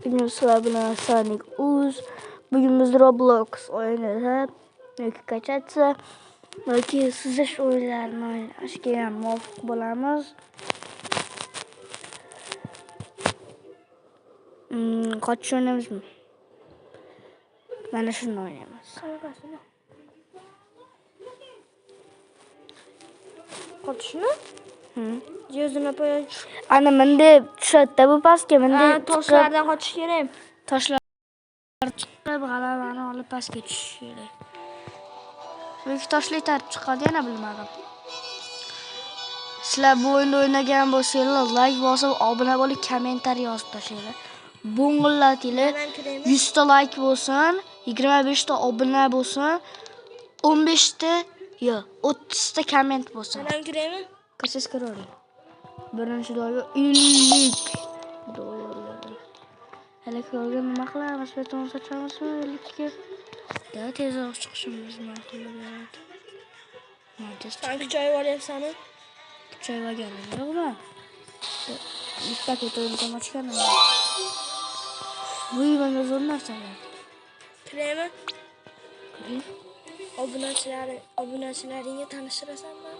Bugun sizlar bilan Sonic Uz. Bugun biz Roblox o'yinida yoki kachatsa yoki suzish o'yinlarini o'ynashga ham muvofiq bo'lamiz. Qochish o'ynaymizmi? Mana shuni o'ynaymiz. Qanaqasini? Qochishmi? Yuzini poya. Ana bunday tushadi-da bu pastga, bunday Ha, toshlardan qochish kerak. Toshlar chiqib g'alabani olib pastga tushish kerak. Yoki toshli itarib chiqadi, yana bilmadim. Sizlar bu o'yinni o'ynagan bo'lsanglar, like bosib, obuna bo'lib, kommentariy yozib tashlanglar. Bo'ng'illatinglar. Men kiraymi? 100 ta like bo'lsin, 25 ta obuna bo'lsin, 15 ta yo 30 ta komment bo'lsin. Men ham kiraymi? Kirsangiz kiravering. Birinchi doyo 50 dollar. Hali ko'rgan nima qilamiz? Beton sochamizmi 50 ga? Da tezroq chiqishimiz ma'qul bo'ladi. Man tez Sen kuchayib olyapsanmi? kuchayib olganim yo'qmi? Bitta ketovim ochganim. Bu menga zo'r narsalar. Kiraymi? Kiring. Obunachilar, obunachilaringga tanishtirasanmi?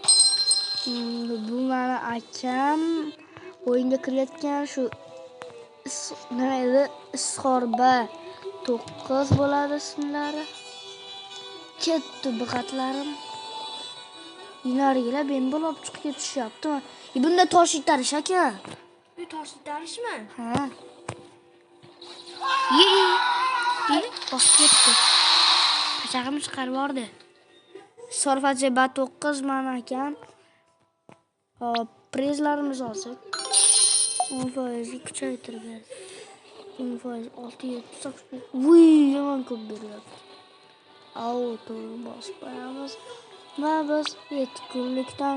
Bu mani akam o'yinga kirayotgan shu nima edi? Izhorba 9 bo'ladi ismlari. Ketdi biqatlarim. Narigilar bemalol olib chiqib ketishyapti. Bunda tosh itarish ekan. Bu tosh itarishmi? Ha. Ye. Ye, bosib ketdi. Pachag'imni chiqarib yubordi. Sorfachi ba 9 mana akam. Hop, prizlarimizni olsak. 10% kuchaytirib berdi. 10% 6 7 8. Vuy, yomon ko'p beryapti. Auto bosib qo'yamiz. Va biz 7 kunlikdan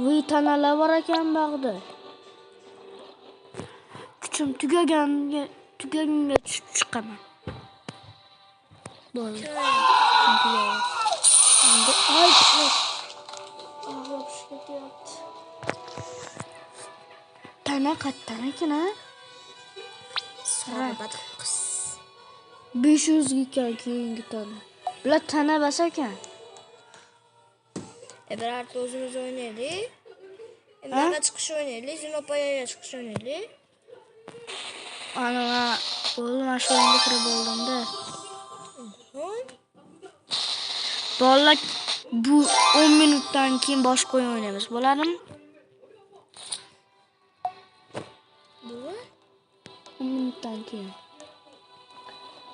Vuy, tanalar bor ekan bag'da. Kuchim tugaganga tushib chiqaman. Bo'ldi. Kuchim tugadi. Endi ay, ay. Og'rib ketyapti. Tana qayerdan ekan, a? Sorba 9. 500 ga ekan keyingi tana. Bular tana bas ekan. E bir harta o'zimiz o'ynaylik. Endi chiqish o'ynaylik, Zinopayaga chiqish o'ynaylik. Ana man o'g'lim mana shu o'yinga kirib oldim-da. Bolalar bu 10 minutdan keyin boshqa o'yin o'ynaymiz. Bo'ladimi? Bu 10 minutdan keyin.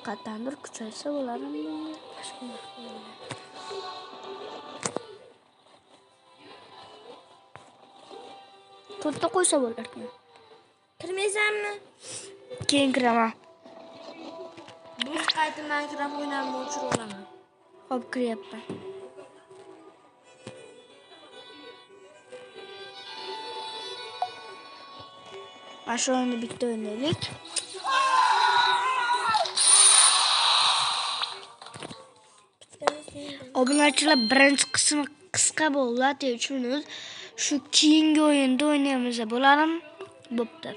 Qayerdandir kuchaysa bo'ladimi bunga? Boshqa o'yin. To'rtta qo'ysa bo'larkan. Kirmaysanmi? Keyin kiraman. Bu qaytib Minecraft o'ynamni o'chirib olaman. Hop, kiryapman. Mana shu o'yinni bitta o'ynaylik. Obunachilar birinchi qismi qisqa bo'ldi, 3 minut. Shu keyingi o'yinda o'ynaymiz, bo'ladimi? Bo'pti.